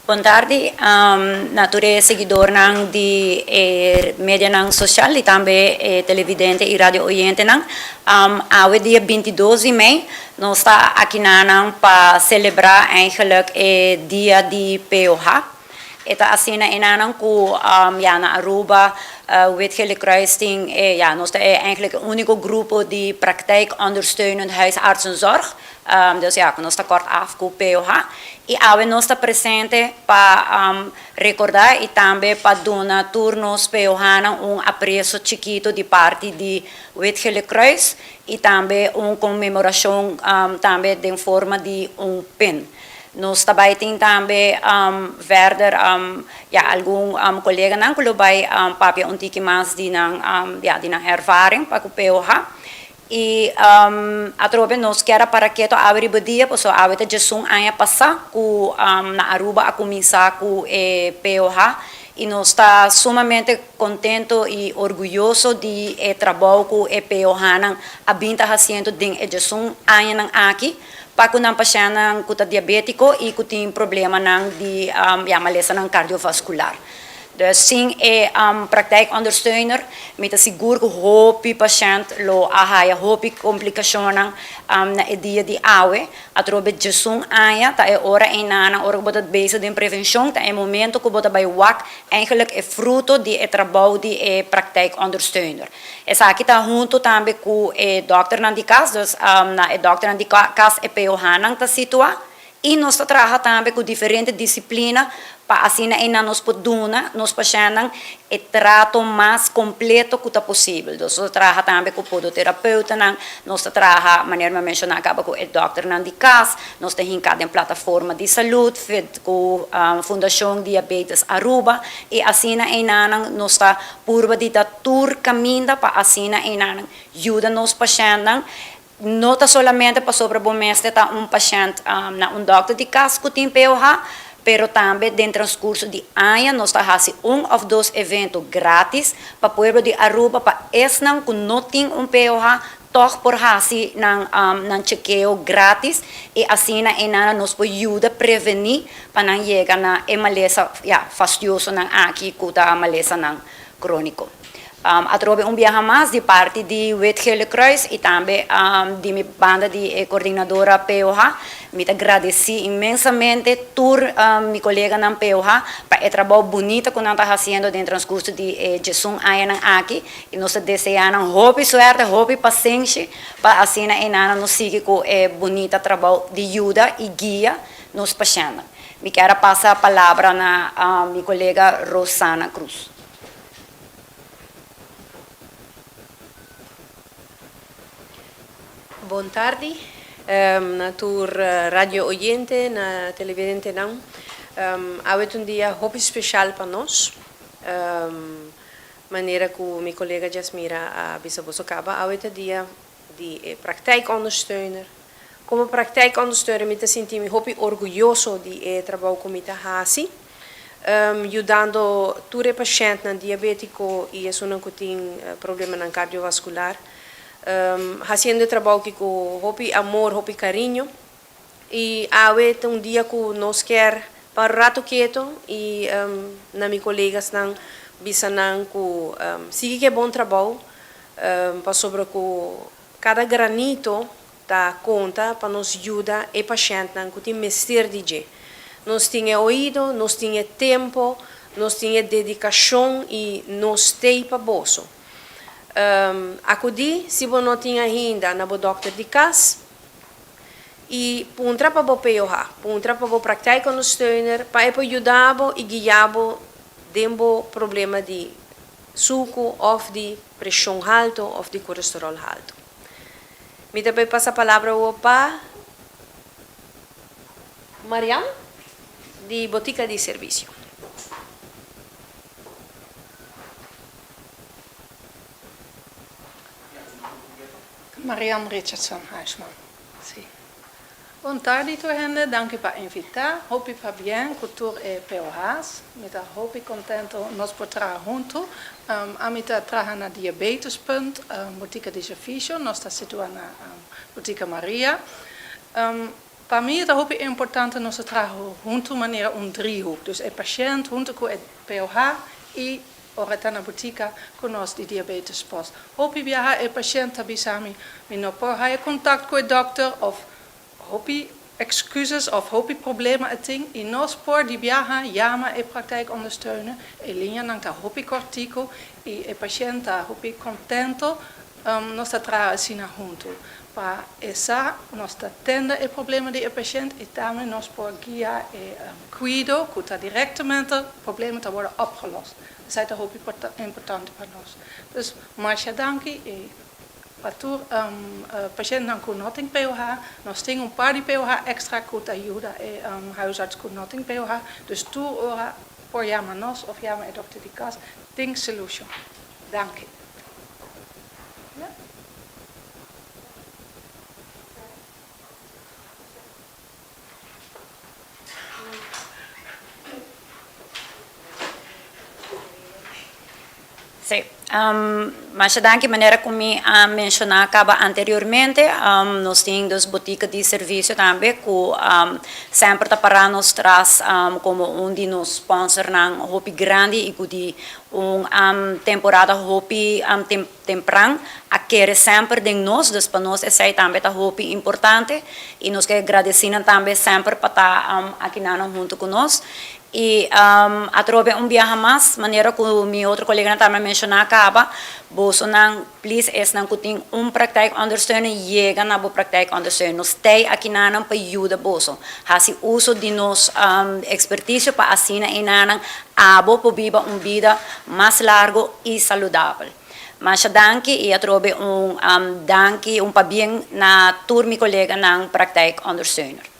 Bon tardi na tur e seguidornan di e medianan social y tambe e televidente y radio oyentenan. Awe dia bintidos di mei nos ta akinanan pa celebra eigenlijk e dia di POH. E ta asina enanan cu ya na Aruba Wit Gele Kruis tin e ya nos ta e eigenlijk e unico grupo di praktijk ondersteunend huisartsenzorg. Dus ya ku nos ta kòrt af ku POH i awe nos ta presente pa rekordá i tambe pa duna tur nos POHnan un apreso chikitu di parti di Wit Gele Kruis i tambe un konmemorashon tambe den forma di un pin. Nos ta bai tin tambe verder ya algun koleganan ku lo bai papia un tiki mas di nan ya di nan ervaring pa ku POH. I atrobe nos kier a para keto awe riba dia pasobra awe ta djesun aña pasá ku na Aruba a kuminsá ku e POH i nos ta sumamente kontento i orguyoso di e trabou ku e POHnan a bin ta hasiendo den e djesun añanan aki pa ku nan pashèntnan ku ta diabétiko i ku tin problemanan di ya malesanan kardiovaskular. Dus sin e praktijkondersteuner mi ta sigur ku hopi pashènt lo a haya hopi komplikashonnan na e dia di awe. Atrobe djesun aña ta e ora einanan ora ku bo ta bezig den prevenshon ta e momento ku bo ta bai wak eigenlijk e fruto di e trabou di e praktijkondersteuner. Esaki ta huntu tambe ku e dòkternan di kas, dus na e dòkternan di kas e POH-nan ta situá. I nos ta traha tambe ku diferente disiplina pa asina einan nos por duna nos pashèntnan e trato mas kompleto ku ta posibel. Nos ta traha tambe ku podoterapeutanan, nos ta traha, manera mi a menshoná kaba, ku e dòkternan di kas, nos ta hinká den plataforma di salud, ku Fundashon Diabetes Aruba, i asina einanan nos ta purba di ta tur kaminda pa asina einanan yuda nos pashèntnan. No ta solamente pasobra bo mester ta un pashènt na un dòkter di kas ku tin POH, pero tambe den transkurso di aña nos ta hasi un òf dos evento grátis pa pueblo di Aruba pa esnan ku no tin un POH tòg por hasi nan nan chekeo grátis i asina einan nos por yuda prevení pa nan yega na e malesa ya fastiosonan aki ku ta malesanan króniko. Atrobe un biaha mas di parti di Wit Gele Kruis i tambe di mi banda di e kordinadora POH, mi ta gradesí inmensamente tur mi koleganan POH pa e trabou bunita ku nan ta hasiendo den transkurso di e djesun añanan aki i nos ta deseá nan hopi suerte, hopi pasenshi pa asina einan nos sigui ku e bunita trabou di yuda i guia nos pashèntnan. Mi kier a pasa palabra na mi kolega Rosana Cruz. Bon tardi na tur radio oyente, na televidentenan. Awe ta un dia hopi special pa nos. Manera cu mi colega Jasmira a bisa boso caba, awe ta dia di e praktijkondersteuner. Como praktijkondersteuner mi ta sinti mi hopi orguyoso di e trabou cu mi ta haci, yudando tur e pashentnan diabetico y esunnan cu tin problemanan cardiovascular. Haciendo e trabou aki cu hopi amor, hopi cariño. Y awe ta un dia cu nos kier pa un rato keto y na mi colegasnan bisa nan cu sigui cu e bon trabou pasobra cu cada granito ta conta pa nos yuda e pashentnan cu tin mester di dje. Nos tin e oido, nos tin e tempo, nos tin e dedicacion y nos t'ey pa boso. Acudi si bo no tin ainda na bo dokter di cas. I puntra pa bo POH, puntra pa bo praktijkondersteuner pa e por yuda bo i guia bo den bo problema di suku òf di preshon haltu òf di kolesteròl haltu. Mi ta bai pasa palabra awor pa Marian di Botica di Servisio. Marian Richardson Huisman, Si. Bon tardi tur hende, danki pa invitá. Hopi pabien ku tur e POH's. Mi ta hopi kontento nos por traha huntu. Ami ta traha na Diabetespunt, Botika di Servisio. Nos ta situá na Botika Maria. Pa mi ta hopi importante nos traha hunto manera un driehoek. Dus e pashent hunto cu e POH y ora ta na botica cu nos di diabetes post. Hopi biaha e pashent ta bisa mi, mi no por haya contact cu e dokter of hopi excuses of hopi problema e tin y nos por di biaha yama e praktijkondersteuner. E liñanan ta hopi cortico y e pashent ta hopi contento. Nos ta traha asina hunto pa e sa nos ta tende e problema di e pashent y tambe nos por guia e cuido cu ta directamente problema ta wordo opgelost. Esey ta hopi importante pa nos. Dus masha danki y pa tur pashentnan cu no tin POH, nos tin un par di POH extra cu ta yuda e huisarts cu no tin POH, dus tur ora por yama nos of yama e dokter di cas, tin solucion. Danki. Sí, masha danki. Manera ku mi a menshoná kaba anteriormente, nos tin dos botika di servisio tambe ku semper ta pará nos tras komo un di nos sponsornan hopi grandi i ku di un temporada hopi tempran a kere semper den nos, dus pa nos esei tambe ta hopi importante i nos ke gradesí nan tambe semper pa ta akinanan huntu ku nos. I atrobe un biaha mas, manera ku mi otro koleganan tambe a menshoná kaba, bosonan please esnan ku tin un praktijkondersteuner yega na bo praktijkondersteuner. Nos tei akinanan pa yuda boso hasi uso di nos ekspertisio pa asina einanan abo por biba un bida mas largo i saludabel. Masha danki i atrobe un danki, un pabien na tur mi koleganan praktijkondersteuner.